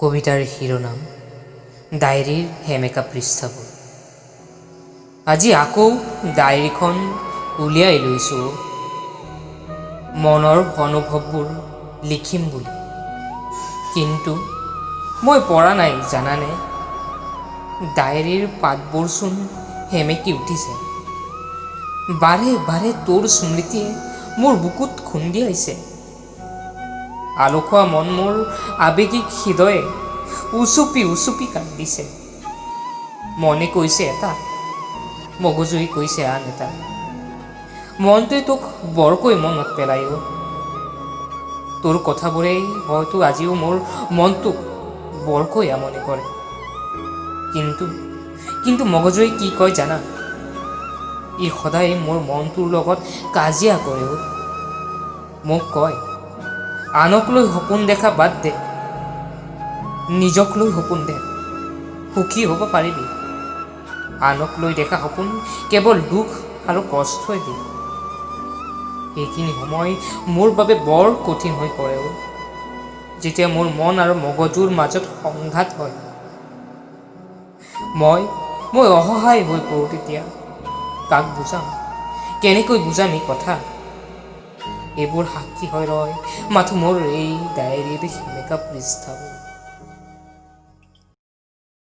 কবিতাৰ শিৰোনাম ডায়েৰীৰ সেমেকা পৃষ্ঠাবোৰ। আজি আকৌ ডায়েৰীখন উলিয়াই লৈছোঁ, মনৰ অনুভৱবোৰ লিখিম বুলি। কিন্তু মই পৰা নাই, জানানে? ডায়েৰীৰ পাতবোৰচোন সেমেকি উঠিছে। বাৰে বাৰে তোৰ স্মৃতিয়ে মোৰ বুকুত খুন্দিয়াইছে। আলসুৱা মন মোৰ, আৱেগিক হৃদয়ে উচুপি উচুপি কান্দিছে। মনে কৈছে এটা, মগজুৱে কৈছে আন এটা। মনটোৱে তোক বৰকৈ মনত পেলায় অ'। তোৰ কথাবোৰেই হয়তো আজিও মোৰ মনটোক বৰকৈ আমনি কৰে। কিন্তু মগজুৱে কি কয় জানা? ই সদায় মোৰ মনটোৰ লগত কাজিয়া কৰে অ'। মোক কয়, আনক লৈ সপোন দেখা বাদ দে, নিজক লৈ সপোন দেখ, সুখী হ'ব পাৰিবি। আনক লৈ দেখা সপোন কেৱল দুখ আৰু কষ্টই দিয়ে। এইখিনি সময় মোৰ বাবে বৰ কঠিন হৈ পৰে অ', যেতিয়া মোৰ মন আৰু মগজুৰ মাজত সংঘাত হয়। মই অসহায় হৈ পৰোঁ তেতিয়া। কাক বুজাম, কেনেকৈ বুজাম এই কথা? এইবোৰ সাক্ষী হৈ ৰয় মাথো মোৰ এই ডায়েৰীৰ সেমেকা পৃষ্ঠাবোৰ।